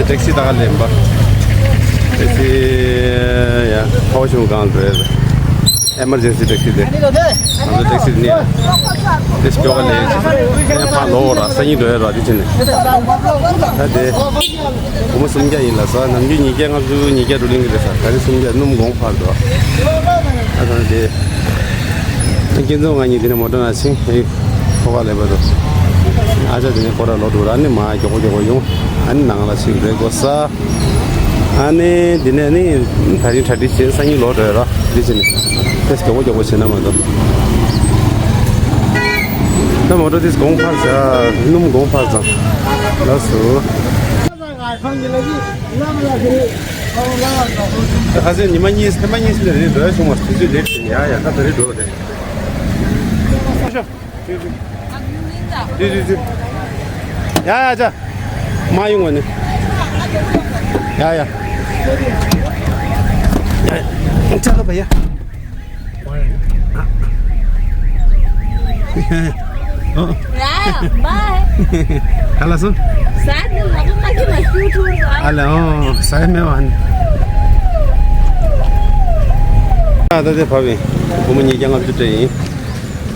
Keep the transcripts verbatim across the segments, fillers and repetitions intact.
ཊེག་སི་ད་ག་ལེན་པ། ཊེག་སི་ཡ་ཧོ་ཤུང་གང་རེད། ཨེ་མར་ཇེན་སི་ཊེག་སི་དེ། ང་ཚོ་ཊེག་སི་ནི་ཊེག་སི་ཀྱོ་ག་ལེན་ཕ་ལོ་ར་ས་ཉིན་འགྲོ་ཡ་ར་དེ་ཅི་ནི། ད་དེ་སྒོར་མོ་སུམ་བརྒྱ་ཡིན་ལ་ས་ནམ་རྒྱུན་ཉིས་བརྒྱ་ལྔ་བཅུ་ཉིས་བརྒྱ་འགྲོ་ལིང་གི་རེད་ས་ད་རེས་སུམ་བརྒྱ་སྣུམ་གོང་འཕར་འགྲོ། ཨ་ད་དེ། ཁྱེད་ཚོ་ང་གཉིས་དེ་ནས་མོ་ཊ་ནང་ཕྱིན་ཨེ། ཁོ་ག་ལས་པ་དོ། ཨ་ཅག་དེ་ནས་ཁོ་ར་ལོ་འགྲོ་ར་ནི་མ་མགྱོགས་པོ་མགྱོགས་པོ་ཡོང་། ཨ་ནི་ནང་ལ་ཕྱིན་རེ་དགོས་ས། ཨ་ནི་དེ་ནས་ནི་ད་རིང་གྲ་སྒྲིག་བྱེད་ས་ཡིན་ལོ་འགྲོ་ར་དེ་བྱས་ནས་ཏེས་མགྱོགས་པོ་མགྱོགས་པོ་བྱེད་ན་མ་གཏོགས། ད་མོ་ཊ་ཏེས་གོང་འཕར་ཟ་སྣུམ་གོང་འཕར་ཙང་ལགས་སོ། ཁ་སང་ཉི་མ་གཉིས་ཐེངས་མ་གཉིས་ལ་རེ་འགྲོ་ཡ་བྱུང་བ་དུས་ཚོད་ལེགས་ཤིག་ཡ་ཡ་ད་ད་རེ་འགྲོ་རེད། ཡ་ཡ་ཅ། མ་ཡོང་བ་ནི། ཡ་ཡ། ཡ་ཡ། ཅ་ལ་བ་ཡ། ཨ་ལ་སོ། ཨ་ལ་ཨོ་ས་ཡ་མེ་བ་ནི། ཨ་ད་དེ་བབ་ཡིན། སྒོར་མོ་ཉིས་བརྒྱ་ལྔ་བཅུ་སྤྲད་ཡིན།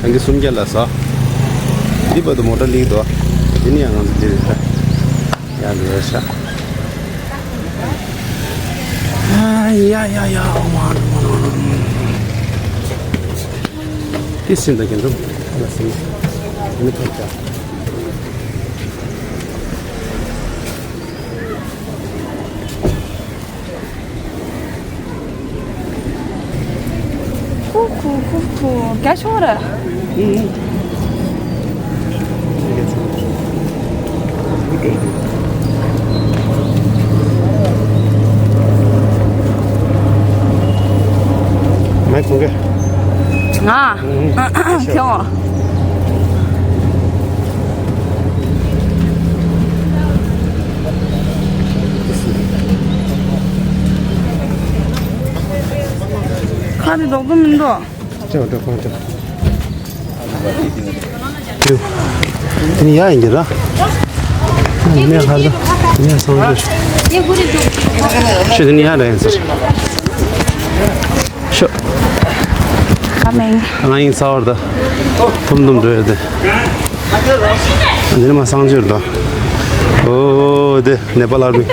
ད་གིན་སུམ་བརྒྱ་ལ་ཟ། འདི་བར་དུ་མོ་ཊ་ལིག་འདུག་འདི་ནི་ཡང་ང་ཚོ་འདི་རེད་ད། ཡ་འདི་རེད་ཤག་ཡ་ཡ་ཡ། ཏི་སིན་ད་གིན་རུམ་ལ་སིན་མི་ཐོག་ཅག་ཁུ་ཁུ་ཁུ་ཁུ་རྒྱ་ཤོག་ར། མའི་གོང་ག་ང་། ཐེའོ། ཁ་དེ་རྡོག་རྡོག་མི་འདུག་ཅོ་ཅོ་ཁོང་ཅོ། དེ་ནི་ཡ་ཡིན་གྱི་ར། ཡིན་ནའི་ཧར་ད། ཡིན་ནའི་སང་ཅོ། ཤོ་དེ་ནི་ཡ་ར་ཡིན་ཟེར། ཤོ། ཨ་མེན། ང་ཡིན་ས་བར་ད། ཐུམ་ཐུམ་འགྲོ་ཡོད་དེ། འདི་ནི་མ་སང་ཅོ་ར་ད། ཨོ་དེ། ནེ་པཱལ་ཨར་མི།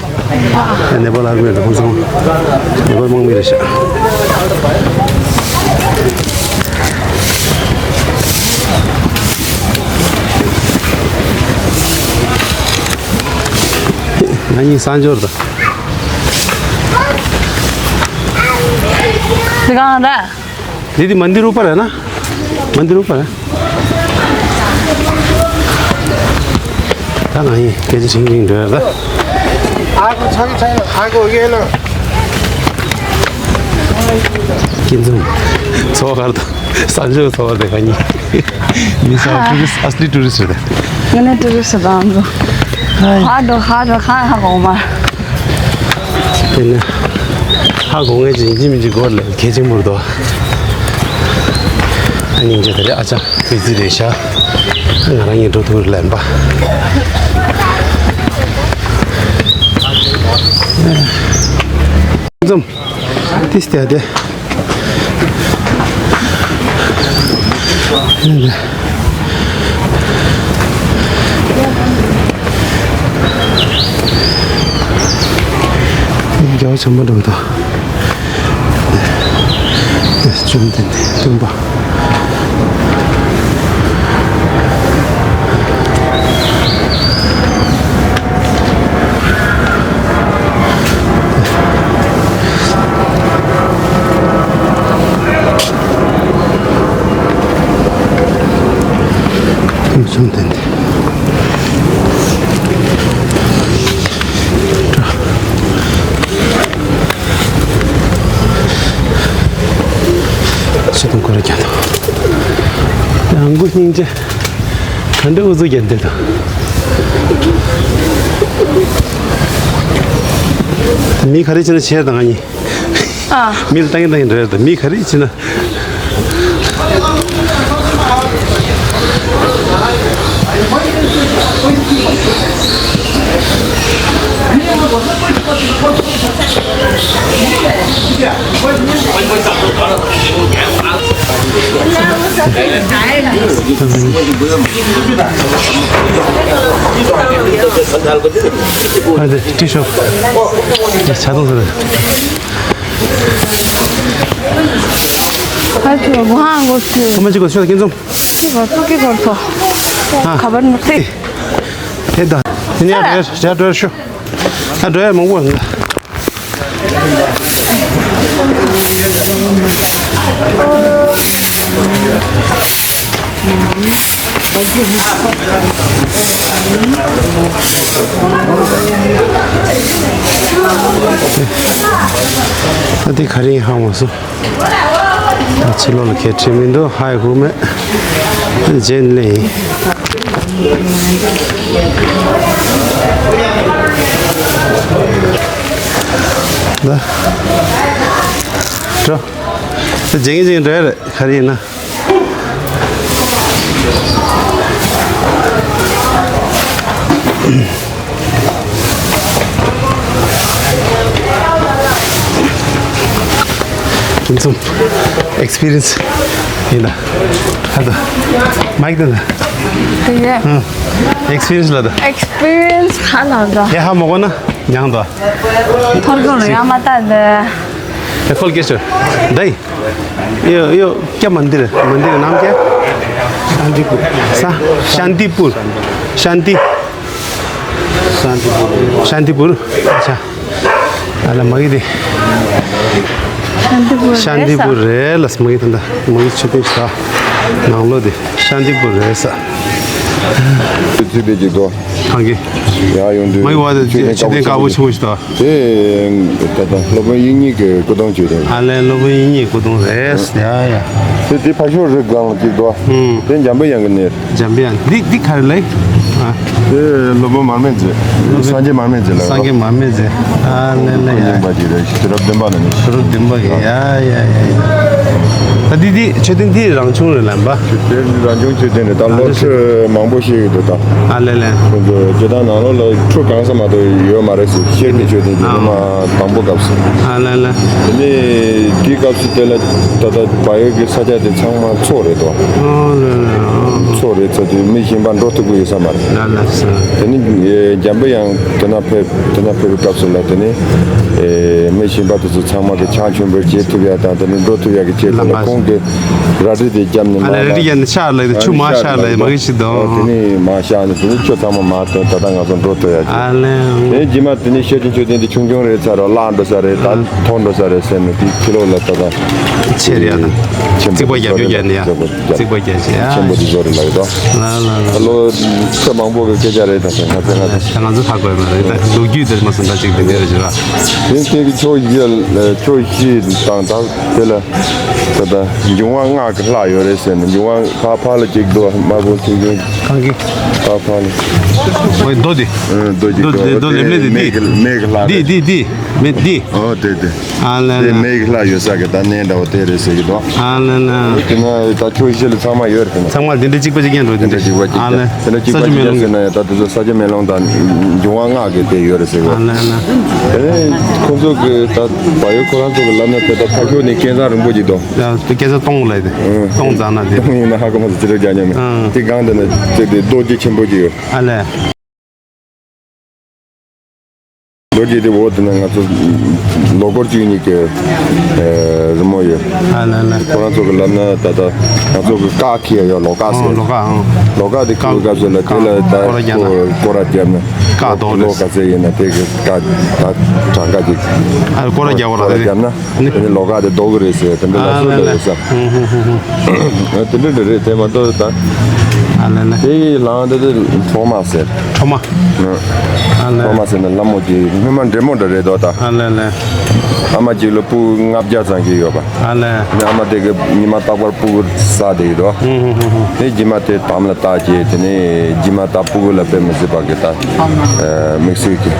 ནེ་པཱལ་ཨར་མི་རེད་ཁོང་ཚོ། ནེ་པཱལ་དམག་མི་རེད་ཤག་ང་གཉིས་གསང་སྦྱོར་དང་། དེ་གང་རེད། འདི་དེ་མན་དིར་ཨུ་པར་རེད་ན། མན་དིར་ཨུ་པར་རེད། ད་ང་ཡིན་སྐད་ཆ་ཧྲིང་ཧྲིང་འདྲ་ད། ཨ་ཁུ་ཚང་ཚང་ཨ་ཁུ་ཡེ་ལོ། ཁྱེད་ཚོ་འཚོ་བ་གར་དང་གསར་འབྱོར་འཚོ་བ་དེ་ག་ཉིན་མི་ས་ཊུ་རི་སི་ཨ་སི་ལི་ཊུ་རི་སི་རེད། ང་ནི་ཊུ་རི་སི་དང་ཚོ་ཧ་འགྲོ་ཧ་འགྲོ་ཁ་ཧ་གོ་མ། དེ་ནས་ཧ་གོ་ངེས་ཀྱི་ཡིན་གཅིག་མིན་གཅིག་སྒོར་ལས་གལ་ཆེན་པོར་འདུག་ཨ་ནི་འཇོ་དེ་རེད། ཨ་ཅག་བི་ཛི་རེད་ཤག་ང་རང་ཡིན་འགྲོ་ཐུག་ལན་པ། འཛོམས་ཏིས་ཏེ་ཏེ། རྒྱ་ཆེན་པོ་འགྲོ་འདུག་བཅོམ་ལྡན་འདས་སྟོན་པ། བཅོམ་ལྡན་འདས། ཆེ་དང་ཁོ་ར་རྒྱ་དང་། ཡང་སྒོ་སྙིང་རྗེ། ག་འདྲ་འུ་ཚོ་རྒྱ་འདི་དང་། མི་ག་རེ་བྱས་ན་ཆེར་དང་ང་གཉིས། ཨ། མི་ལ་ལྟ་གིན་ལྟ་གིན་འདྲ་དང་མི་ག་རེ་བྱས་ན། ཨ་ཙི། ཏི་ཤོ། ཡ། ཆ་ཚང་ཟེར། ཁ་ཆུ་གུ་ཧང་གོ་ཆུ། ཁ་མ་ཅི་གོ་ཤོ་ཀིན་ཙུམ། ཀི་གོ་ཐོ། ཀི་གོ་ཐོ། ཨ། ཁ་བར་མ་ཏི། དེ་ད། དེ་ནས་རེ་རེ་འགྲོ་ཤོ། ཨ། འགྲོ་ཡ་མང་པོ་ཡོད། ཨ། དེ་ག་རེ་ཡིན་ཧ་མ་སོང་། ད་ཕྱི་ལོགས་ལ་གས་ཁྲིད་མི་འདུག་ཧ་ཡ་ཧུ་མེ། རྗེས་ལེ་ཡིན། ད། འགྲོ། ད་ཇེང་ཇེང་འགྲོ་ཡ་རེད། ག་རེ་ཡིན་ན། ཁྱིམ་ཚང་ཨེག་སི་པི་རི་ཡན་སི་ཡིན་ད། ཧ་ད། མའིག་ད་ད། དེ་ཡ། ཨེག་སི་པི་རི་ཡན་སི་ལ་ད། ཨེག་སི་པི་རི་ཡན་སི་ཧ་ལ་ད། ཡ་ཧ་མ་གོ་ན་མྱང་ད། ཐོར་གོ་ར་ཡ་མ་ད་ད། ཨེ་ཁོལ་ཀེ་ཤོ། ད་ཡ། यो यो क्या मन्दिर है? मन्दिर का नाम क्या है? शांतिपुर। सा शांतिपुर। शांति। शांतिपुर। शांतिपुर। अच्छा। अला मगी दे। शांतिपुर। शांतिपुर रे लस मगी तंदा। मगी छुट्टी सा। नाम लो दे। शांतिपुर रे सा। ཚིག་དེ་ཅིག་དོ། ཐང་གི། ཡ་ཡོང་དུས། མ་ཡི་བ་དེ་ཆུ་ཆུ་ཆུ་ཆུ་དེ་དཀར་པོ་ཆེན་པོ་ཞིག་དོ། དེ་ད་ལྟ་སློབ་དཔོན་དབྱིག་གཉེན་གྱི་སྐུ་གདུང་ཅིག་རེད། ཨ་ལས། སློབ་དཔོན་དབྱིག་གཉེན་སྐུ་གདུང་རེད། ཡ་ཡ། དེ་དེ་ཕ་ཤོ་རི་སྒང་ལ་ཅིག་དོ། ཨུམ། དེ་འཇམ་པའི་དབྱངས་ཀྱི་གནས། འཇམ་པའི་དབྱངས། འདི་འདི་ག་རེ་ལབ། ཨ། དེ་སློབ་དཔོན་མར་མེ་མཛད། སངས་རྒྱས་མར་མེ་མཛད་ལ། སངས་རྒྱས་མར་མེ་མཛད། ཨ་ལས་ལས། ཡ། སྐུ་རྙིང་པ་ཅིག་རེད། དུས་རབས་བདུན་པ་ལ་ནི། དུས་རབས་བདུན་པ་གི། ཡ་ཡ་ཡ་ཡ། ད་འདི་འདི་མཆོད་རྟེན་འདི་རང་བྱུང་རེད་ལབ་པ། དེ་རང་བྱུང་མཆོད་རྟེན་རེད། ད་ལོ་ཁྲི་མང་པོ་ཞིག་ཡོད་འདུག་ད། ཨ་ལས་ལས། ཁོང་ཚོ་སྤྱིར་བཏང་ནང་ལོགས་ལ་ཁྲུ་གང་ས་མ་གཏོགས་ཡོད་མ་རེད་ཟེར། ཤེལ་གྱི་མཆོད་རྟེན་གྱི། ཨ། ནི་མ་དང་པོ་སྐབས་སུ། ཨ་ལས་ལས། དེ་ནས་དེའི་སྐབས་སུ་དེ་ལ་ད་ལྟ་བལ་ཡུལ་གྱི་ས་ཆ་དེ་ཚང་མ་མཚོ་རེད་དོ། ཨ་ལས་ལས། ཨ། མཚོ་རེད་ཚ་དུས་མི་གཞན་པ་འགྲོ་ཐུབ་ཀྱི་ཡོད་ས་མ་རེད། ལ་ལ་ས། དེ་ནས་འཇམ་པའི་དབྱངས་དེ་ན་ཕེབས། དེ་ན་ཕེབས་པའི་སྐབས་སུ་ལ་དེ་ནས་མི་གཞན་པ་དེ་ཚོ་ཚང་མ་གི་ཆང་མཆོད་འབུལ་བྱེད་ཐུབ་ཡ་དང་། དེ་ནས་འགྲོ་ཐུབ་ཡ་གི་ཆེད་དུ་ལ་ཁོང་གི་རལ་གྲི་དེ་བརྒྱབ་ནས། ཨ་ལས། མར་རལ་གྲི་བརྒྱབ་ནས་ཕྱག་ལ་ཆུ་མར་ཕྱག་ལ་མ་གི་ཞིག་དང་། དེ་ནས་མར་ཕྱག་ནས་དེ་ནས་ཁྱོད་ཚང་མ་མར་ཐོན། ད་ལྟ་ང་ཚོ་འགྲོ་ཐུབ་ཡ་ཅིག། ཨ་ལས། དེ་རྗེས་མ་དེ་ནས་ཤེལ་གྱི་མཆོད་རྟེན་དེ་ཆུང་ཆུང་རེད་ཚར་རོ། བརླག་འགྲོ་ས་རེད། ད་ཐོར་འགྲོ་ས་རེད་ཟེར་ནས་དེ་ཕྱི་ལོགས་ལ་ད་ལྟ་ཆེ་རེད་ཡ། ད་ཆེན་པོ་རྩིག་པ་རྒྱབ་རྒྱུ་བརྒྱབ་ནས་ཡ། རྩིག་པ་རྒྱབ་བྱས་ཡ། ཆེན་པོ་དེ་བཟོ་རེད་ལབ་ཡོད་དོ། ལ་ལ་ལ། ད་ལོ་ཁྲི་མང་པོ་གི་སྐད་ཆ་རེད། ད་ང་ཚོ་ང་ཚོ་ད་ང་ཚོ་ཧ་གོ་ཡ་མ་རེད། ད་ལོ་རྒྱུས་དེ་མ་སོང་ད་ཅིག་དེ་འདྲ་རེད་ཟེར་བ། དེ་དེ་གི་ཕྱོགས་བཞི་ཕྱོགས་བཞི་དང་ད། དེ་ལ་ད་ལྟ་འབྱུང་བ་སྔགས་ཀྱི་ལྷ་ཡོད་རེད་ཟེར་ནས། འབྱུང་བ་ཕ་ཕ་ལ་གཅིག་འདུག་དམར་པོ་ཆུང་ཆུང་། གང་གི། ཕ་ཕ་ལ། ཨོ་རྡོ་དེ། ཨ། རྡོ་གཅིག་རྡོ་འདུག་དེ་རྡོ་ལེབ་ལེབ་དེ་མེ་གི་མེ་གི་ལྷ་དེ་རེད། དེ་དེ་མེ་དེ། ཨོ་དེ་དེ། ཨ་ལ་དེ་ལ། མེ་གི་ལྷ་ཡོད་ས་གི་ད་གནས་འདྲ་བོ་དེ་རེད་ཟེར་གི་འདུག་ཨ་ལ་ལ། དེ་ན་ད་ཕྱོགས་བཞི་ལ་ཚང་མ་ཡོད་རེད། དེ་ན་ཚང་མ་དེ་འདྲ་གཅིག་པ་གཅིག་རྐྱང་འགྲོ། དེ་དེ་འདྲ་འདྲ་གཅིག་པ་གཅིག་དེ་ན་གཅིག་པ་གཅིག་རྐྱང་ཟེར་ན་ཡང་ད་དེ་ཚོ་ས་སྐྱ་མེ་ལོང་དང་འབྱུང་བ་སྔགས་ཀྱི་དེ་ཡོད་རེད་ཟེར་གི། ཨ་ལ་ལ། དེ་ནས་ཁོང་ཚོ་གི་ད་བལ་ཡུལ་ཁོ་རང་ཚོ་གི་ལབ་ན་དེ་ད་ཕ་ཤོ་ནས་སྐལ་བཟང་རིན་པོ་ཆེ་དང་། ཡ། དེ་སྐལ་བཟང་སྟོང་ལ་དེ། ཨང་། སྟོང་ཙམ་ན་དེ། སྟོང་ཡིན་ན་ཧ་གོ་མ་སོང་། ཅི་རེད་རྒྱ་ཉམས་མེད། ཨང་། དེ་སྒང་དེ་ན་དེ་དེ་རྡོ་རྗེ་ཆེན་པོ་ཅིག་ཡོད། ཨ་ལས། རྡོ་རྗེ་དེ་འོག་དེ་ན་ང་ཚོ་ལོ་འཁོར་བཅུ་གཉིས་ཀྱི་ཨེ་རི་མོ་ཡོད། ཨ་ལ་ལ། ཁོ་རང་ཚོ་གི་ལབ་ན་ད་ལྟ་ང་ཚོ་གི་ཀ་ཁེ་ཡོད། ལོ་ཀ་ཟེར། ལོ་ཀ། ཨང་། ལོ་ཀ་དེ་ཁེ་སྐབས་སུ་ལ་དེ་ལ་ད་སྐོར་ར་རྒྱབ་ན། སྐོར་ར་རྒྱབ་ན། ཀ་རྡོ་ལོ་རེད། ག་ཚད་ཡིན་ན་དེ་གི་ཀ་ད་གྲངས་ཀ་ཅིག་ཨ། སྐོར་ར་རྒྱབ་པ་ར་རེད། སྐོར་ར་རྒྱབ་ན་ནི། དེ་ནི་ལོ་ཀ་དེ་རྡོ་གི་རེད་ཟེར། དེ་འདྲ་ལ་ཨ་སོ་ལ་ལ་ཡོད་ས། ཧུ་ཧུ་ཧུ་ཧུ། དེ་འདྲ་འདྲ་རེད། དེ་མ་གཏོགས་ད། ཨ་ལ་ལ། དེ་ཡི་ལང་དེ་དེ་ཁྲོ་མ་ཟེར། ཁྲོ་མ། ཨ་ལ། ཁྲོ་མ་ཟེར་ན་ལྷ་མོ་གི་སྔོན་མ་འདྲེ་མོ་འདྲ་རེད་དོ་ད། ཨ་ལ་ལ། ཨ་མ་གཅིག་ལ་སྤུ་གུ་ལྔ་བརྒྱ་ཙམ་ཞིག་ཡོད་པ། ཨ་ལ། ཨ་མ་དེ་གི་ཉི་མ་རྟག་པར་སྤུ་གུ་ཟ་བསྡད་ཡོད་དོ། ཧུ་ཧུ་ཧུ་ཧུ། དེ་རྗེས་མ་དེ་དམ་ལ་བཏགས་རྗེས་དེ་ནས་རྗེས་མ་ད་སྤུ་གུ་ལ་དཔེ་མི་སྲིད་པ་གི་ད། ཨ། དམིགས་བསལ་གྱི་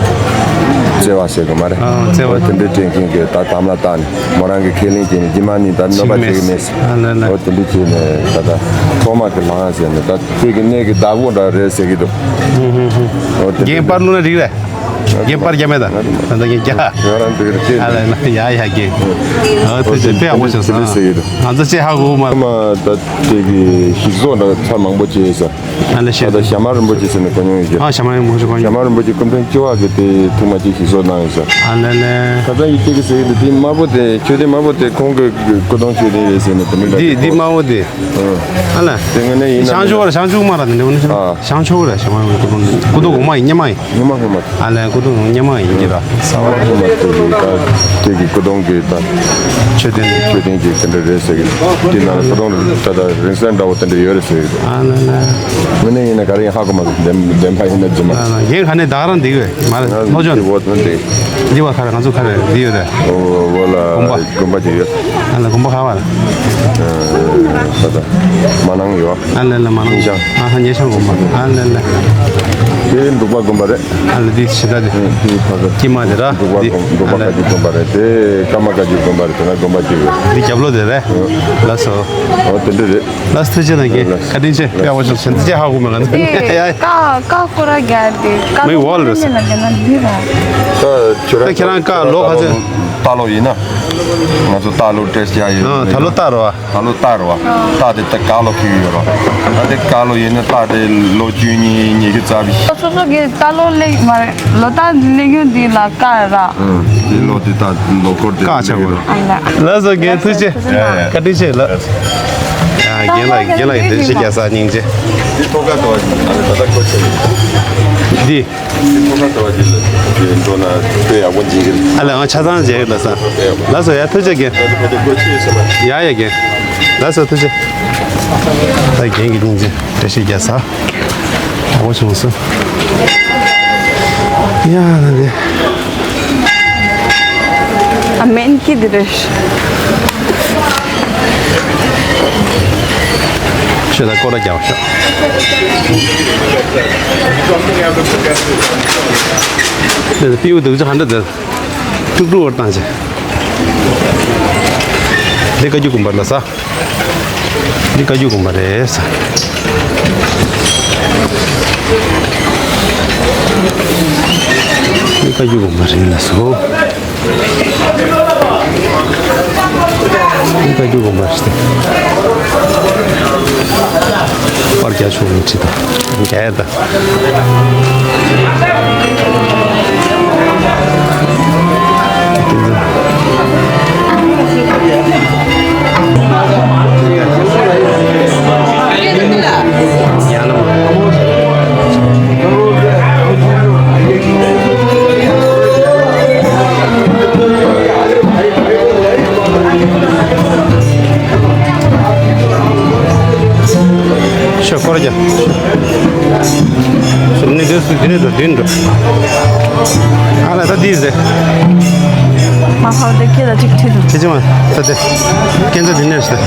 བརྩེ་བ་ཟེར་གི་མ་རེད། ཨ། བརྩེ་བ། འོ་དེ་འདྲའི་དྲན་མཁན་གྱི་ད་དམ་ལ་བཏགས་ནས་མོ་རང་གི་ཁས་ལེན་བྱས་ནས་རྗེས་མ་ནི་ད་གནོད་པ་བྱེད་གི་མེད་ཟེར། ཨ་ལ་ལ། འོ་དེ་འདྲ་བྱས་ནས་ད་ད་ཁྲོ་མ་གི་ལང་ཟེར་ནས་ད་དེ་གི་གནས་གི་བདག་པོ་འདྲ་རེད་ཟེར་གི་འདུག་ཧུ་ཧུ་ཧུ། འོ་དེ་འདྲ་རྒན་པར་བླུགས་ན་འགྲིག་རེད། རྒན་པར་རྒྱབ་མེད་ད། ད་ད་རྒན་རྒྱ། ང་རང་འདི་རེད། ཨ་ལ་ལ། ཡ་ཡ་རྒན། འོ་དེ་དེ་དཔེ་ཡག་པོ་བྱུང་སོང་། དེ་འདྲ་ཟེར་གི་འདུག་ང་ཚོ་ཅེས་ཧ་གོ་མ། ཨ་མ་ད་དེ་གི་ཞིག་བཟོ་འདྲ་ཚར་མང་པོ་བྱས་ས། ཨ་ལེ་ཤེས། ད་ཞྭ་དམར་རིན་པོ་ཆེ་ཟེར་ནས་གོ་མྱོང་ཡོད་ཀྱི། ཨ་ཞྭ་དམར་རིན་པོ་ཆེ་གོ་མྱོང་། ཞྭ་དམར་རིན་པོ་ཆེ་སྐུ་ཕྲེང་བཅུ་བ་གི་དེ་ཐུགས་མ་གཅིག་ཞིག་བཟོ་གནང་ཡོད་ས། ཨ་ལེ་ལེ། ད་ལྟ་ཡི་གེ་གི་ཟེར་གི་འདུག་དེ་དམར་པོ་དེ་མཆོད་རྟེན་དམར་པོ་དེ་ཁོང་གི་སྐུ་གདུང་མཆོད་རྟེན་རེད་ཟེར་ནས་དེ་འདྲ་འདྲ་འདི་འདི་དམར་པོ་དེ། ཨ་ལ། དེ་ངོས་ནས་ཡིན་ན་བྱང་ཆུབ་བར་བྱང་ཆུབ་མ་ར་དེ་འདྲ་འོ་ན་ཤི་ར། ཨ། བྱང་ཆུབ་ར་ཞྭ་དམར་རིན་པོ་ཆེ་སྐུ་གདུང་སྐུ་གདུང་གོང་མ་ཡིན་སྔོན་མ་ཡིན། སྔོན་མ་སྔོན་མ། ཨ་ལས་སྐུ་གདུང་སྔོན་མ་ཡིན་གྱི་ར། ས་བ་སྔོན་མ་དེ་གི་ད་དེ་གི་སྐུ་གདུང་གི་ད་མཆོད་རྟེན་མཆོད་རྟེན་གྱི་དེ་འདྲ་རེད་ཟེར་གི། དེ་ནང་སྐུ་གདུང་ད་ད་རིང་བསྲེལ་འདྲ་བོ་དེ་འདྲ་ཡོད་རེད་ཟེར་གི། ཨ་ལ་ལ། མི་ནས་ཡིན་ན་ག་རེ་ཡིན་ཧ་གོ་མ་སོང་། བདེན་བདེན་པ་ཡིན་ན་རྫུན་མ། ཨ་ལ་རྒན་ག་ནས་ད་ག་རང་འདི་གི་མ་རེད། ལྷོ་ཕྱོགས་ནས། འོ་དེ་འདི་བ་ཁ་ར་ང་ཚོ་ཁ་ར་འདི་ཡོད་རེད། འོ་འོ་ལ་དགོན་པ། དགོན་པ་ཅིག་ཡོད། ཨ་ལ་དགོན་པ་ག་བ་ར། ད་ད་མ་ནང་ཡོད། ཨ་ལ་ལ་མ་ནང་། ཉིན་ཤང་། ཨ་ཧ་ཉིན་ཤང་དགོན་པ། ཨ་ལ་ལ། དེ་འབྲུག་པ་དགོན་པ་རེད། ཨ་ལ་འདི་ཕྱི་ཟླ་དེ། ཨ་དེ་ཕ་གི་དཀྱིལ་མ་དེ་ར། འབྲུག་པ་དགོན་འབྲུག་པ་བཀའ་བརྒྱུད་དགོན་པ་རེད། དེ་ཀརྨ་བཀའ་བརྒྱུད་དགོན་པ་རེད། དེ་ན་དགོན་པ་གཅིག་རེད། འདི་རྒྱབ་ལོགས་དེ་རེད། ལགས་སོ། འོ་དེ་འདྲ་རེད། ལགས་སོ་ཐུགས་རྗེ་གནང་གི། བཀའ་དྲིན་ཆེ། དཔེ་ཡག་པོ་བྱུང་། ཐུགས་རྗེ་ཧ་གོ་མེད་ང་ཚོ། ཡ་ཡ། ཀ་ཀ་ཀོ་ར་རྒྱ་དེ་ཀ་མི་ཝོལ་རེད། ལ་རྒྱ་ན་འདི་ར། ད་ཁྱེད་རང་ཀ་ལོ་ག་ཚོད། ལྟ་ལོ་ཡིན་ན། ང་ཚོ་ལྟ་ལོ་ཏྲེས་ཡ་ཡོད། ཨ་ད་ལོ་ལྟ་རོ། ད་ལོ་སྟག་རེད་བ། སྟག་དེ་ད་ཀ་ལོ་ཁེལ་ཡོད་རེད། ད་དེ་ཀ་ལོ་ཡིན་ན་སྟག་དེ་ལོ་བཅུ་གཉིས་ཉི་ཤུ་རྩ་བཞི། སོ་སོ་གི་ད་ལོ་ལེགས་མ་རེད། ལོ་རྟགས་ལེགས་ཡོད་འདི་ལ་ཀ་ར། ཨང་། དེ་ལོ་དེ་ད་ལོ་སྐོར་དེ་ཀ་ཆགས་ཡོད་རེད། ཨ་ལ། ལགས་སོ་རྒན་ཐུགས་རྗེ་ཆེ། ཡ་ཡ། བཀའ་དྲིན་ཆེ་ལགས། ཡ་རྒན་ལགས་རྒན་ལགས་ཡིན་དེ་ཞིག་རྒྱལ་ས་སྙིང་རྗེ། འདི་ཐོག་ཁ་ཐོག་ཨ་ནི་ད་ལྟ་ཁོ་ཆེ། འདི། ཁོ་ཁ་ཁ་བ་ཅིག་ལ་འགྲོ་ན་དཔེ་ཡག་པོ་འཇིག་གི་རེད། ཨ་ལས་ང་ཆ་ཚང་མཇལ་གི་ལ་ས། ལགས་སོ་ཡ་ཐུགས་རྗེ་རྒན། ད་ལྟ་ཁོ་ཚོ་སྒོ་ཕྱེ་ཡོད་ས་མ་རེད། ཡ་ཡ་རྒན། ལགས་སོ་ཐུགས་རྗེ། ད་རྒན་གྱི་སྙིང་རྗེ་བཀྲ་ཤིས་རྒྱལ་ས། ཡག་པོ་བྱུང་སོང་། ཡ་ན་དེ། ཨ་མེན་ཀི་དེ་རེད། ཤོད་ད་སྐོར་ར་རྒྱག་ཤོག་དེ་པིའུ་འདུག་ཅི་ཧན་ད་དེ། ཀྲུག་ཀྲུག་བར་བཏང་ཅི། འདི་བཀའ་བརྒྱུད་དགོན་པ་ལ་ས། འདི་བཀའ་བརྒྱུད་དགོན་པ་རེད་ས། འདི་བཀའ་བརྒྱུད་དགོན་པ་རེད་ལ་སོ། འདི་བཀའ་བརྒྱུད་དགོན་པ་རེད་ས། པར་རྒྱ་ཆུང་ངུ་ཁྲི་དང་རྒྱ་ཡ་དང་། ཤོ་སྐོར་རྒྱག་ནི་དེ་སུ་དེ་ནས་དུ་དེ་འགྲོ། ཨ་ལ་ད་དེ་ཟེ། མ་ཧའོ་དེ་ཁྱེད་ལ་ཅིག་ཁྲིད་དུ། ཁྱེད་ཅི་མ་ད་དེ། ཁྱེད་ཚོ་དེ་ནས་ཟེ།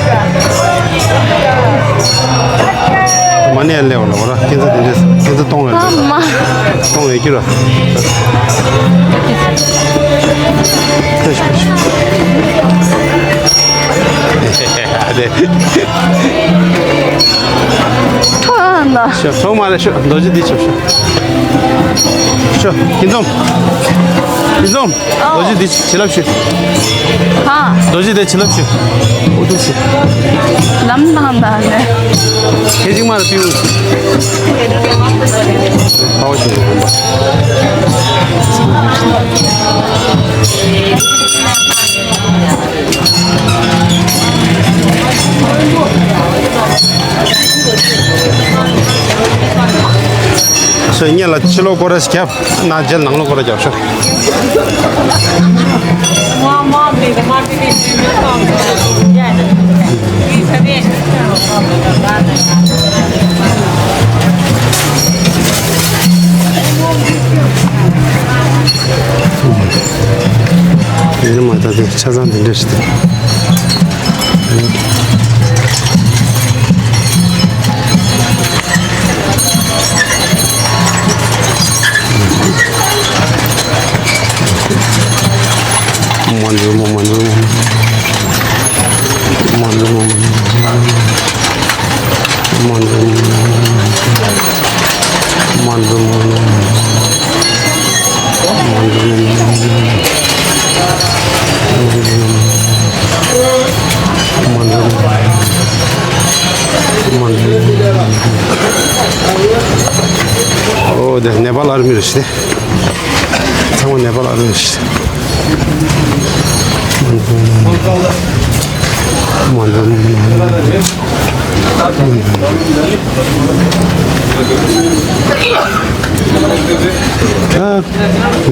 མ་ནས་ལེ་བ་ལ་བ་ར་ཁྱེད་ཚོ་དེ་འདྲས་ཁྱེད་ཚོ་གཏོང་བའི་ཨ་མ། གཏོང་བའི་ཁྱེད་ར། ཕེ་ཤི་ཕེ་ཤི། ཨ་དེ། ཐོ་ན། ཤོ་ཐོ་མ་རེ་ཤོ་རྡོ་རྗེ་འདི་ཆོ་ཤོ། ཤོ་ཀིན་ཛོམ། ཀིན་ཛོམ། རྡོ་རྗེ་འདི་བྱིན་རླབས་ཞུ། ཧ། རྡོ་རྗེ་འདི་བྱིན་རླབས་ཞུ། འུ་ཐུག་ཞུ། ལམ་ནང་ད་ནས། ཁྱེད་ཅིག་མར་པིའུ། ཧའོ་ཞུ། སོ་སྙན་ལ་ཕྱི་ལོགས་སྐོར་ར་ཞིག་རྒྱབ། ན་རྗེས་ནང་ལོགས་སྐོར་ར་རྒྱབ་ཤོག་ཡིན་ན་མ་ད་དེ་ཆ་ཚང་འདི་འདྲ་ཞིག་དང་། ཨོ་དེ་ནེ་པཱལ་ཨར་མི་རེད་ཤག་དེ། ཚང་མ་ནེ་པཱལ་ཨར་མི་རེད་ཤག་དེ།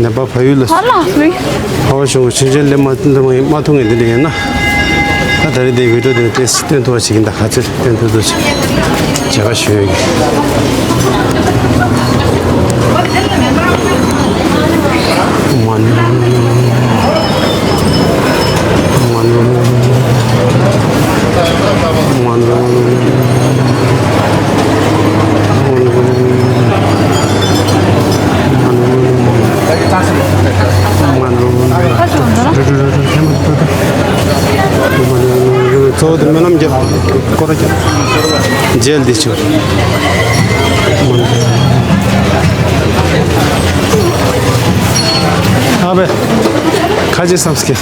ནེ་པཱལ་ཕ་ཡུལ་ལ། ཨ་ལ་སུའི། ཕ་བ་ཞུ་ཆུན་ཆེན་ལེ་མ་མ་མ་ཐུང་ངེ་འདི་འདྲ་ཡིན་ན། ད་ད་རེས་དེ་བི་ཌིའོ་དེ་ཏེས་སྟོན་ཐུབ་པ་ཞིག་ཡིན། ད་ག་ཚོད་སྟོན་ཐུབ་ཐུབ་ཞིག་བྱེད་པ་ཞུ་ཡོད་གི། མ་ནུ། མ་ནུ། མ་ནུ། གཙོ་བོ་དེ་སྨོན་ལམ་རྒྱབ། སྐོར་ར་རྒྱབ། མཇལ་འདི་ཆུ། ཨ་བེ། ཁ་ཅིག་བསམ་སྐྱེ།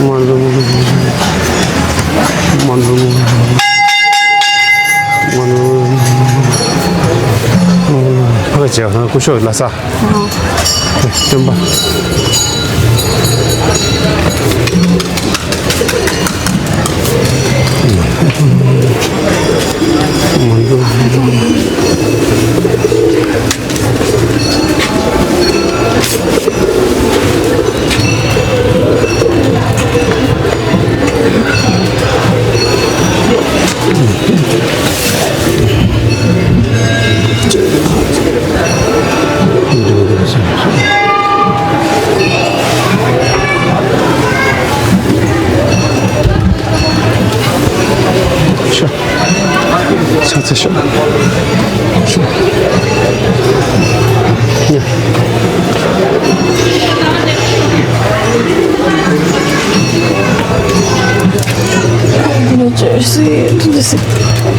མ་འགྲོ། མ་འགྲོ། མ་འགྲོ། ཕ་གི་བྱས་པ་ན་སྐུ་ཞབས་ལྷ་ས། སྟོན་པ། མ་འགྲོ། ཤ་ཚ་ཤ་ཤ་ཉ།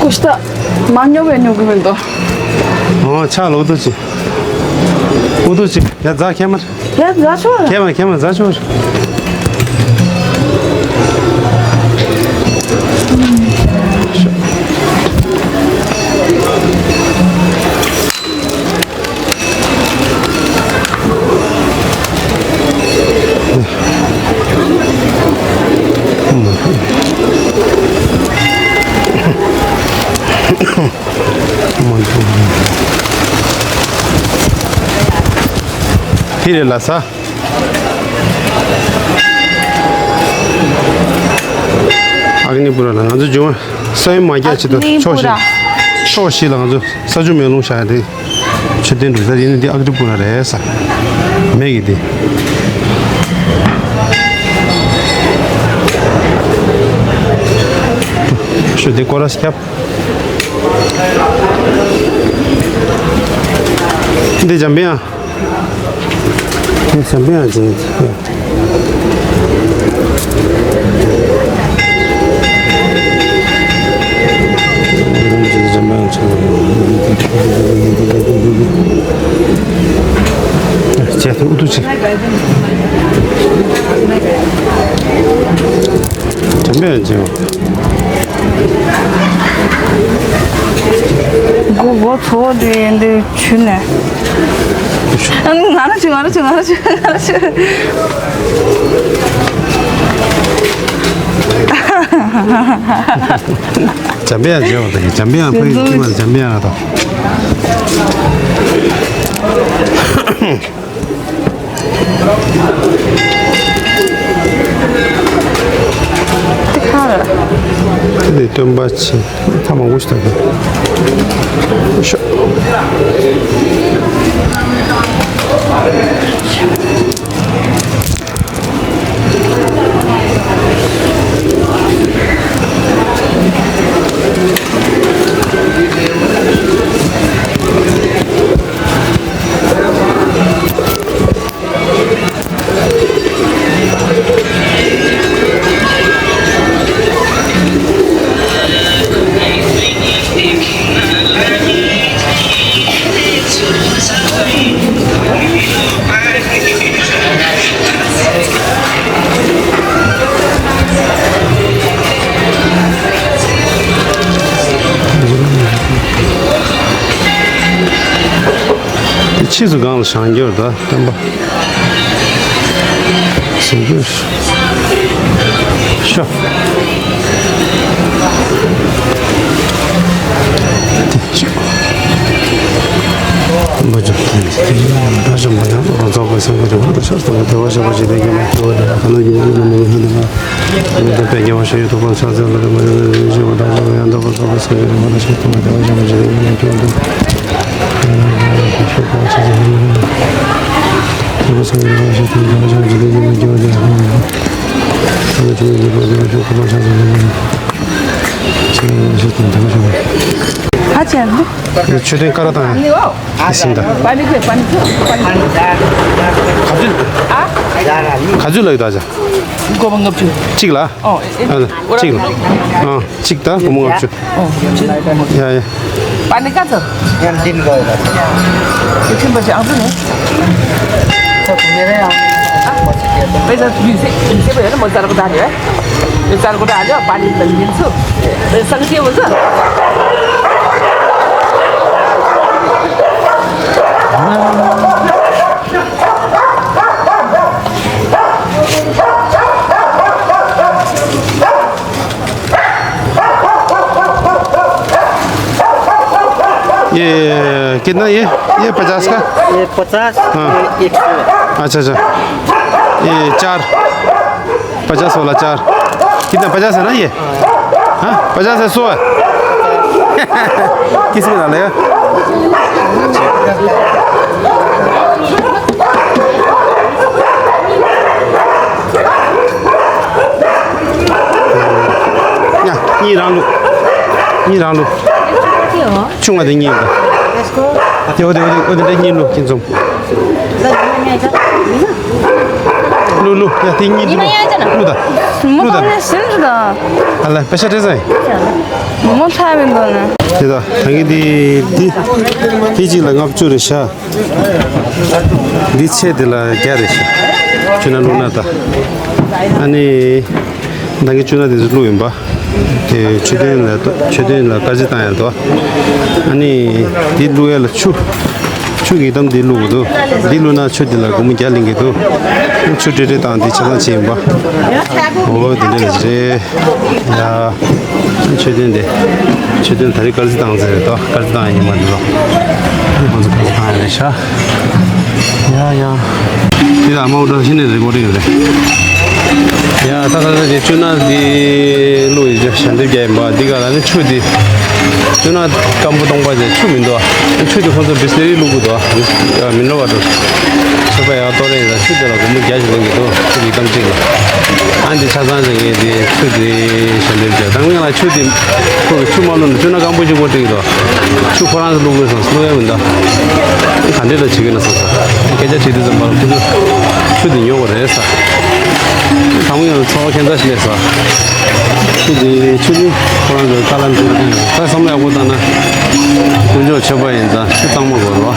ཀོ་སྟ། མ་ཉོ་བའི་ཉོ་གི་མི་འདུག་ཨོ་ཆ་ལོ་དུ་ཅི། ཨུ་དུ་ཅི་ཡ་རྫ་ཁྱེད་མར། ཡ་རྫ་ཆོ། ཁྱེད་མར་ཁྱེད་མར་རྫ་ཆོ། ཧི་རེ་ལ་ས། ཨག་ནི་པུ་ར་ལ་ང་ཚོ་འབྱུང་བ་ས་ཡོམ་མ་རྒྱག་ཆེད་དུ་ཨག་ནི་པུ་ར། ཕྱོགས་བཞི་ཕྱོགས་བཞི་ལ་ང་ཚོ་ས་ཆུ་མེ་རླུང་བཞག་ཡ་རེད། མཆོད་རྟེན་གྲུབ་ས་ཡིན་ན་འདི་ཨག་ནི་པུ་ར་རེད་ས། མེ་གི་འདི། ཤོ་འདི་སྐོར་ར་སྐྱབས། འདི་འཇམ་པའི་ཨ། འདི་འཇམ་པའི་ཨ་ཅིག་ཅེས་ཐུག་ཐུག་ཅིག་འཇམ་པའི་ཨ་ཅིག་སྒོ་སྒོ་ཚོ་དེ་འདི་ཆུ་ནས། ང་རང་ཆུ་ང་རང་ཆུ་ང་རང་ཆུ་ང་རང་ཆུ། འཇམ་པའི་ཡང་བརྗེད་པ་དང་འཇམ་པའི་ཡང་ཕ་ཡུལ་ཁྱིམ་པ་འཇམ་པའི་ཡང་དང་། དེ་སྟོན་པ་ཆེ་ཐ་མང་པོ་ཞིག་དང་ཤོག་ཕྱིས་སུ་སྒང་ལ་བཞེངས་རྒྱུར་ད་བསྟན་པ་ཟེར་རྒྱུར་ཤོ། བསྟན་པ་ཆོས་དང་ད་ཆོས་མ་ཡང་རོ་ཚོགས་པའི་སེམས་ཁ་དྲི་བ་དང་ཆོས་སྟོན་པའི་བདེ་བ་ཞེས་པ་ཇི་ལྟར་ཡོད་མ་ཐུབ་པ་དེ་ལ་གང་ལ་ཡིན་ཡང་མི་ལ་མི་ལ། མི་དང་བས་ཀྱང་བ་ཞེས་ཡོད་དོ་པ་ཆ་ཚད་ལ་རེ་མ་ཡོད་པའི་ཞེས་པ་དག་ཅིག་ཡང་དག་པར་རྫོགས་པའི་སངས་རྒྱས་རིག་པ་ལ་ཞེས་པ་དེ་བ་ཞེས་པ་ཇི་ལྟར་ཡོད་མ་ཐུབ་པ་དེ། ཧ་ཅང་། མཆོད་རྟེན་ཀ་ར་དང་ཡང་ཨ་ཤིང་ད། ག་ཚོད་ག་ཚོད་ལ་ཡོད་ད་ཅག་སྒོར་མོ་ལྔ་བཅུ། གཅིག་ལ། ཨོ་ཨེ་ཨ་ལ་གཅིག་ལ། ཨ་གཅིག་ད་སྒོར་མོ་ལྔ་བཅུ། ཡ་ཡ། པ་ནི་ཀ་ཚོ། ཡང་འདིན་གོ་ཡོད་པ། ཁྱིམ་པ་ཞིག་ཨང་ཚོ་ནས། ཚོ་ཁོ་མེ་རེ་ཡང་། པེ་ས་ཡུལ་སེ་ཡུལ་སེ་པ་ཡོད་ན་མོ་ཙར་གོ་ད་རེད། མོ་ཙར་གོ་ད་རེད་པ་ནི་ལ་འདིན་ཚོ། པེ་ས་གི་ཅེ་བོ་ཚོ། ये कितना ये? ये पचास का? ये पचास, हाँ। ये एक सौ। अच्छा, अच्छा। ये चार, पचास वाला चार। कितना, पचास है ना ये? हाँ, पचास है, सौ है। किस में डालेगा? ཡ། གཉིས་རང་བླུགས། གཉིས་རང་བླུགས། ཆུང་བ་དེ་གཉིས་བླུགས། དེ་འོ་དེ་འོ་དེ་འོ་དེ་འདྲ་གཉིས་བླུགས། ཁྱེད་ཚོ། བླུགས་བླུགས། ཡ་དེ་གཉིས་བླུགས། བླུགས་ད། བླུགས་ད། ཨ་ལ་པེ་ཤ་སྤྲད་ས་ཡིན། མོ་ལྷ་མི་འདུག་ན། དེ་ད་ད་གིན་དེ་དེ་དེ་གཅིག་ལ་ལྔ་བཅུ་རེད་ཤག་འདི་ཚད་དེ་ལ་བརྒྱ་རེད་ཤག་བཅོས་ན་བླུགས་ན་ད། ཨ་ནི། ད་གིན་བཅོས་ན་དེ་ཚོ་བླུགས་ཡིན་པ། དེ་མཆོད་རྟེན་ལ་མཆོད་རྟེན་ལ་དཀར་རྩི་བཏང་ཡ་འདུག་ཨ་ནི། འདི་བླུགས་ཡ་ལ་ཆུ། ཆུ་གི་གཏམ་འདི་བླུགས་དགོས་འདུག་འདི་བླུགས་ན་ཆུ་འདི་ལ་སྒོར་མོ་བརྒྱ་ལེན་གི་འདུག་ཆུ་སྤྲོས་སྤྲོས་བཏང་འདི་ཆ་ཚང་བྱས་ཡིན་པ། འོ་དེ་འདྲ་རེད། ཡ། མཆོད་རྟེན་དེ། མཆོད་རྟེན་ད་རེས་དཀར་རྩི་བཏང་ཟེར་རེད་དོ། དཀར་རྩི་བཏང་ཡ་ཡིན་མ་འདི་ལོ། ཁོང་ཚོ་དཀར་རྩི་བཏང་ཡ་རེད་ཤག་ཡ་ཡ། འདི་ལ་མའོ་ཏྲ་ཤི་ནས་རེ་གོ་རིང་རེད། ཡ་ད་ད་ད་དེ་བཅོས་ན་འདི་བླུགས་ཡོད་ཅེ་ཞལ་འདེབས་རྒྱག་ཡིན་པ། འདི་ག་ལ་ནི་ཆུ་འདི། བཅོས་ན་སྐམ་པོ་སྟོང་པ་ཅེ་ཆུ་མི་འདུག་ཨ། ཆུ་འདི་ཁོང་ཚོ་བི་སི་ལེ་རི་བླུགས་དགོས་འདུག་ཨ། མི་འགྲོ་བ་འགྲོ། མཆོད་པ་ཡག་གཏོང་རེ་ཡིན་ན་ཆུ་དེ་ལ་སྒོར་མོ་བརྒྱ་ཞིག་ལེན་གྱི་འདུག་ཆུ་གི་གཏམ་གཅིག་ལ། ཨ་འདི་ཆ་ཚང་ཅེ་ངས་འདི་ཆུ་འདི་ཞལ་འདེབས་རྒྱག་ད་སྔོན་ལ་ཆུ་འདི་ཁོ་གི་ཆུ་མ་བླུགས་ན་བཅོས་ན་སྐམ་པོ་ཞིག་དགོས་འགྲིག་གི་འདུག་ཆུ་ཁོ་རང་ཚོ་བླུགས་དགོས་སམ་བླུགས་ཡ་མི་འདུག་ག་འདྲས་ལ་བྱེད་ཀྱི་ན་སོང་ས། སྐད་ཆ་བྱེད་དུས་ཙམ་པ་ལ་ཁོ་ཚོས་ཆུ་འདི་ཉོ་དགོས་རེད་ས། ཚང་མ་ཡང་ཚོགས་ཁྱད་མཚར་ཞིག་ལས་ས། ཆུ་འདི་ཆུ་འདི་ཁོ་རང་ཚོའི་ཁ་ལག་འདི་ད་བསམ་བློ་ཡག་པོ་བཏང་ན། དཀོན་མཆོག་མཆོད་པ་ཡིན་ཙང་ཆུ་གཙང་མ་དགོས་རེད་བ།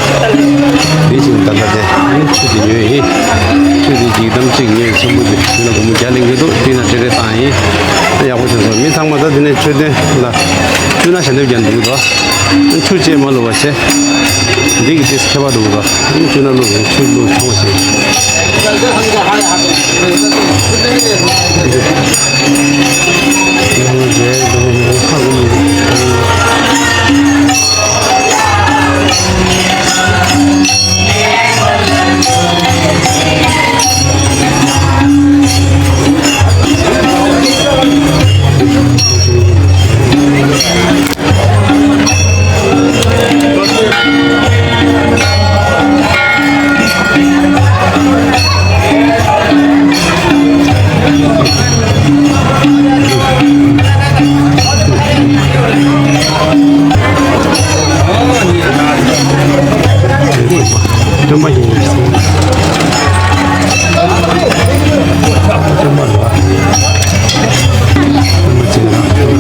དེ་བཞིན་ད་ལྟ་དེ་ནི་ཆུ་འདི་ཉོས་ཡིན། ཆུ་འདི་གཅིག་གཏམ་གཅིག་ཉོས་ཚོམ་བུ་འདི་འདི་ལ་སྒོར་མོ་བརྒྱ་ལེན་གྱི་འདུག་འདི་ན་སྤྲད་རེས་བཏང་ཡིན། ཡག་པོ་བྱུང་སོང་། མི་ཚང་མ་ད་འདི་ནས་མཆོད་རྟེན་ལ་བཅོས་ན་ཞལ་འདེབས་རྒྱག་འདུག་གི་འདུག་ཆུ་བཅད་མ་བླུགས་པ་བྱས། འདི་གི་ཏིས་ཁྱད་པར་འདུག་ག་ཆུ་ན་བླུགས་ཡིན། ཆུ་བླུགས་ཆུང་བ་ཞིག་སྟོན་པ་ཡིན་ཟེར། སྟོན་པ་ལ། སྟོན་པ་ཅན་ལ།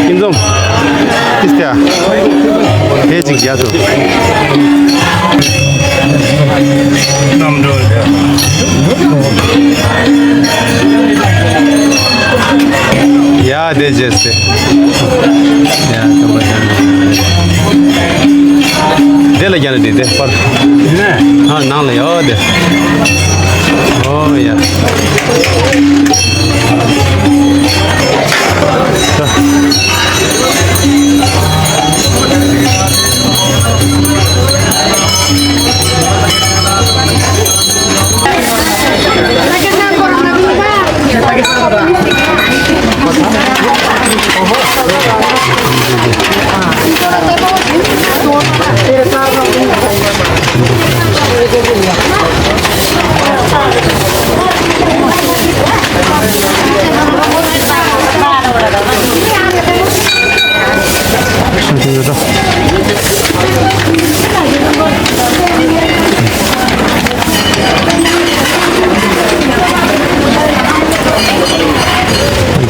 ཀུན་འཛོམས། ཏིས་ཏ། དེ་ཅིག་རྒྱ་ཚོ། རྣམ་གྲོལ་ཡ། དེ་རྗེས་ཏེ། ཡ་ཀམ་པ་ཅན། དེ་ལ་རྒྱ་ནི་དེ་དེ་པར། ཨ་ནང་ལ་ཡོད་དེ། ཨོ་ཡ།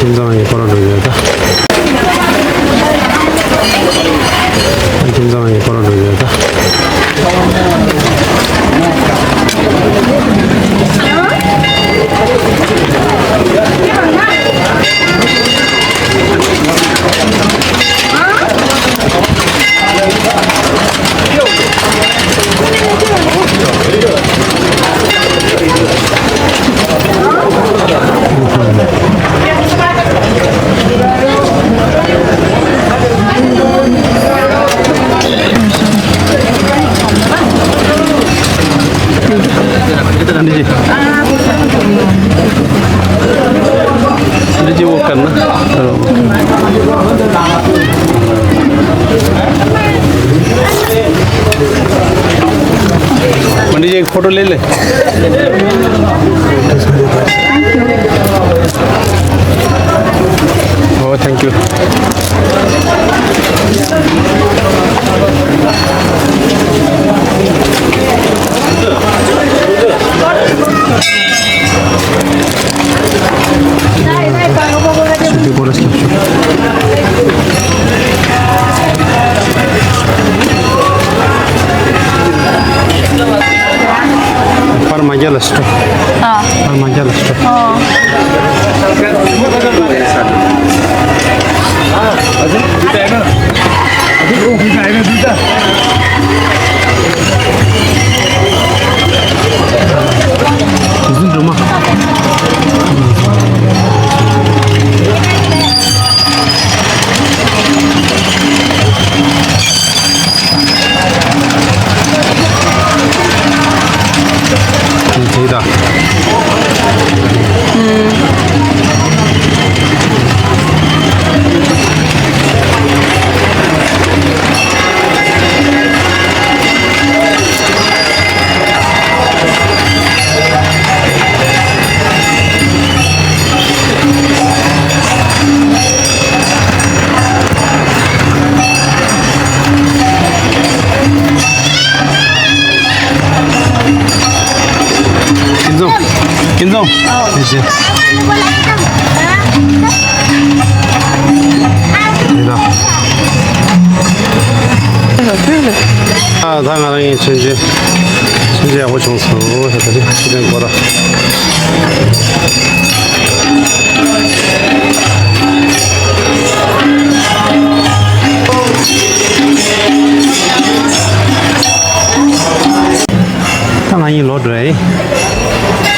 ཁྱིམ་ཚང་གི་ཁོ་རང་འགྲོ་ཡོད་ད། ཁྱིམ་ཚང་གི་ཁོ་རང་འགྲོ་ཡོད་ད། पंडित जी, एक फोटो ले ले। Oh, thank you. པར་མ་རྒྱལ་ལ་སྤྲོ། ཨ། པར་མ་རྒྱལ་ལ་སྤྲོ། ཨོ། དེ་ད། ཀུན་བཟང་། ཀུན་བཟང་། ཨོ། ཡེ་ཤེས། ཡེ་ད། ཨ་ད་ང་རང་གི་ཆུང་ཆུང་། ཆུང་ཆུང་ཡག་པོ་བྱུང་སོང་ཟེར་ད་རེས་ཆུ་ཚོད་འགོར་ར། ད་ང་གཉིས་ལོག་འགྲོ་ཡ་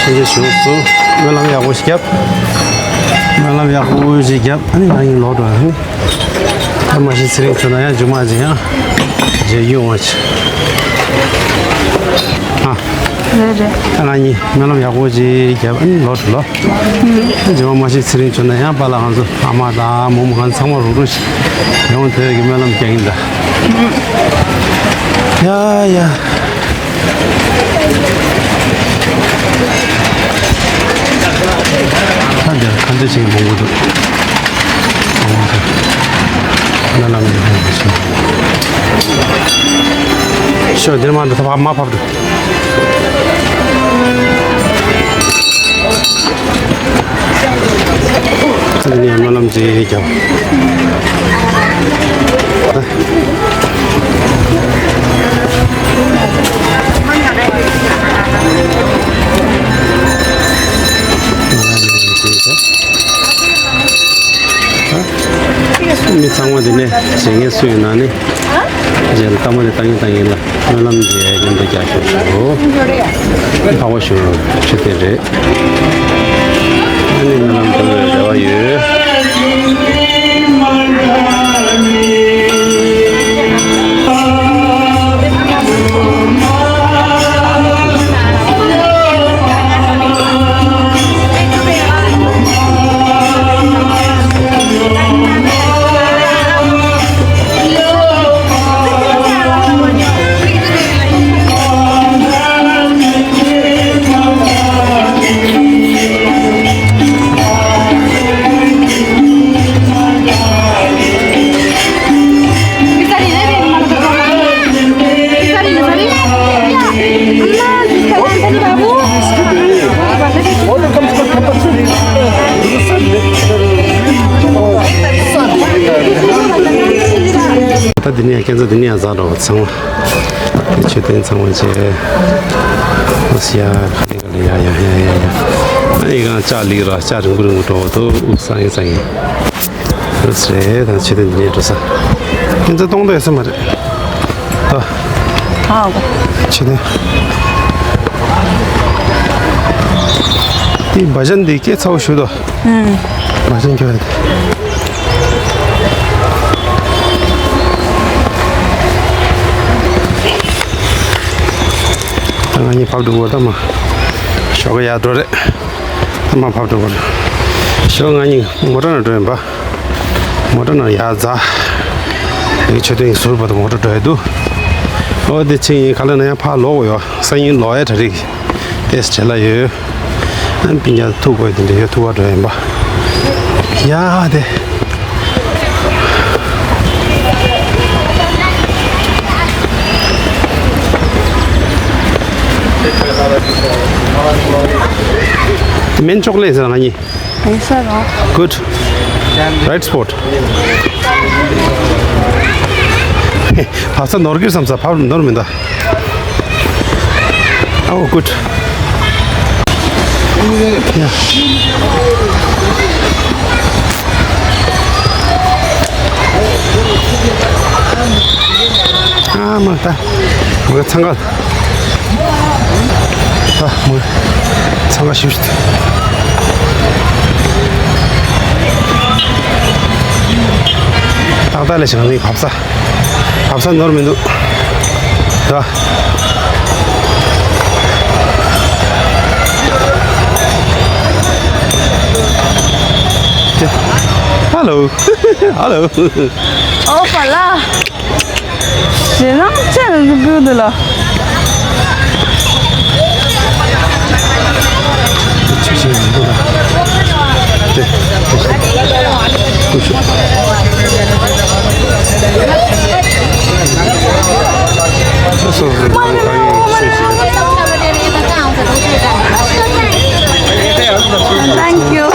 ཡིན། ཆུང་ཆུང་བྱུང་སོང་། སྨོན་ལམ་ཡག་པོ་ཞིག་བརྒྱབ། སྨོན་ལམ་ཡག་པོ་ཞིག་བརྒྱབ། ཨ་ནི་ང་གཉིས་ལོག་འགྲོ་ཡ་ཡིན། ད་མ་གཞི་ཚེ་རིང་བྱུང་ན་ཡང་རྗེས་མ་ཅིག་ཡང་རྗེས་ཡོང་བ་ཅིག་ཨ། རེད་རེད། ད་ང་གཉིས་སྨོན་ལམ་ཡག་པོ་ཅིག་བརྒྱབ། ཨ་ནི་ལོག་འགྲོ་ལོ། རྗེས་མ་མ་གཞི་ཚེ་རིང་བྱུང་ན་ཡང་པཱ་ལགས་ང་ཚོ་ཨ་མ་དང་མོ་མོ་ང་ཚང་མ་རུག་རུག་ཅིག་ཡོང་དེ་གི་སྨོན་ལམ་རྒྱག་གིན་ད། ཡ་ཡ། ཁ་འདིར་ཁ་འདི་ཅིག་མང་པོ་འདུག་མང་པོ་འདུག་སྨོན་ལམ་འདི་ཕན་ཞིང་། ཤོ་འདིར་མ་འདུག་ད་མ་ཕབ་འདུག་ད་ནི་སྨོན་ལམ་ཅིག་རྒྱབ། འདི་ནས་བྱེད་མཁན་སུ་ཡིན་ན་ནི། རྗེས་ལ་ལྟད་མོ་དེ་ལྟ་གིན་ལྟ་གིན་ལ་སྨོན་ལམ་གྱི་མཉམ་དུ་རྒྱག་ཤོག་ཞུ། འཕགས་པ་ཞུ་ཆུ་དེ་རེད། ཨ་ནི་སྨོན་ལམ་འགྲོ་བའི་རེ་བ་ཡོད། ད་འདི་ནས་ཁྱེད་ཚོ་འདི་ནས་ཡང་ཟ་འགྲོ་བ་ཚང་མ། མཆོད་རྟེན་ཚང་མ་བྱས། ཨོ་སི་ཡ་ཁ་ལེ་ཁ་ལེ་ཡ་ཡ་ཡ་ཡ་ཡ། ཨ་ཡི་གང་ལྕགས་ལིག་ར་ལྕགས་རིང་པོ་རིང་པོ་འགྲོ་བ་དུ་ཨུ་སང་ཡིན་སང་ཡིན། ཨུ་སི་རེད་ད་མཆོད་རྟེན་འདི་ནས་འགྲོ་ས། ཁྱེད་ཚོ་གཏོང་འདོད་ཡོད་ས་མ་རེད། ད། ཨ་གོ། མཆོད་རྟེན། དེ་བ་ཇན་འདི་སྐད་ཚ་བོ་ཞུ་དོ། ཨུམ། བ་ཇན་ཁྱོད་ཡ་དེ། ང་གཉིས་ཕབ་འགྲོ་བ་ད་མ། ཞོགས་ཀ་ཡར་འགྲོ་རེད། ད་མ་ཕབ་འགྲོ་བ་རེད། ཞོགས་ང་གཉིས་མོ་ཊ་ནང་འགྲོ་ཡིན་པ། མོ་ཊ་ནང་ཡར་འཛེགས། ཡི་གེ་མཆོད་རྟེན་ཟུར་བར་དུ་མོ་ཊ་འགྲོ་ཡི་འདུག་ཨོ་དེ་ཕྱིན་ཡིན་ག་ལ་ན་ཡང་ཕར་ལོག་དགོས་ཡོད། སང་ཉིན་ལོག་ཡ་གྲ་སྒྲིག་ཏེས་བྲེལ་ལ་ཡོད། ཨ་ནི་སྤུན་ཀྱག་ཐུག་དགོས་དེ་འདྲ་ཡོད་ཐུག་པ་འགྲོ་ཡིན་པ། ཡ་དེ། སྨན་ལྕོག་ལས་ཟེར་ང་གཉིས། Good. Right spot. བབས་ས་ནོར་གིར་བསམ་ས་བབས་ནོར་མི་འདུག Oh, good. Yeah. ཨ་མ་ད། མ་ཚང་ག་ད་མོ་ཚང་མ་ཞིབ་ཞིབ། ཏག་ཏག་ལས་བྱུང་ནི་བབས་ས། བབས་ས་ནོར་མི་འདུག་ད། Hello. Hello. ཨོ་པ་ལ། ཞེ་སྡང་ཆེ་རུ་འགྲོ་གི་འདུག་ལ། ཆུ་ཆེན་མི་འདུག་ལ། དེ་དེ་ཤ་ཀུ་ཤུ། སོ་སོ་སོ་སོ་གང་ཡིན་ཤེས་ཤེས། Thank you.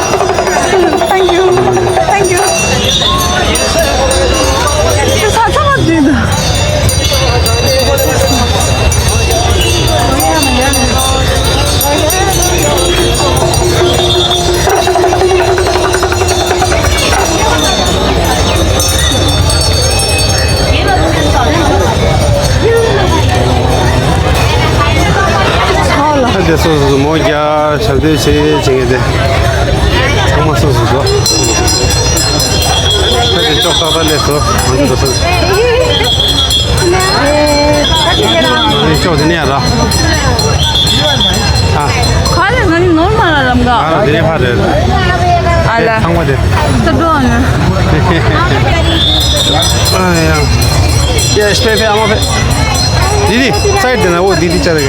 Thank you. Thank you. ས་ཆ་མ་འདི་འདུག་ད་དེ་སོ་སོ་སོ་མོ་རྒྱ་ཞབས་བརྟན་བྱེད་བྱེད་མཁན་དེ་ཚང་མ་སོ་སོ་སོ། ད་དེ་ཅོག་ཏག་ཏག་སླེབས་སོ། ང་ཚོ་སོ་སོ། ང་ཚོ་ཅོག་དེ་ནས་ཡར་ར། ཨ། ག་ལེ་ང་ནི་ནོར་མ་ལ་ལམ་ག་ང་ར་དེ་ནས་ཕར་རེད། ཨ་ལ། ཚང་མ་དེ། ད་འགྲོ་ཨ་ནི། ཨ་ཡ། ཡ་ཤི་ཕེ་ཕེ་ཨ་མ་ཕེ། དེ་དེ་སའིཌ་དེ་ན་འོ་དེ་དེ་ཅར་ག་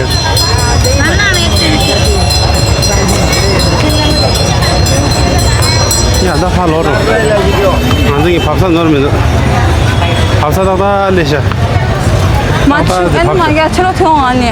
ཡ་ད་ཕར་ལོག་རོགས། ང་ཚོ་གི་བབས་ས་ནོར་མི་འདུག་བབས་ས་ཏག་ཏག་ལས་ཤ། མ་ཆུ་ཨན་མ་རྒྱ་ཆུ་ལོ་ཐོང་ཨ་ནི།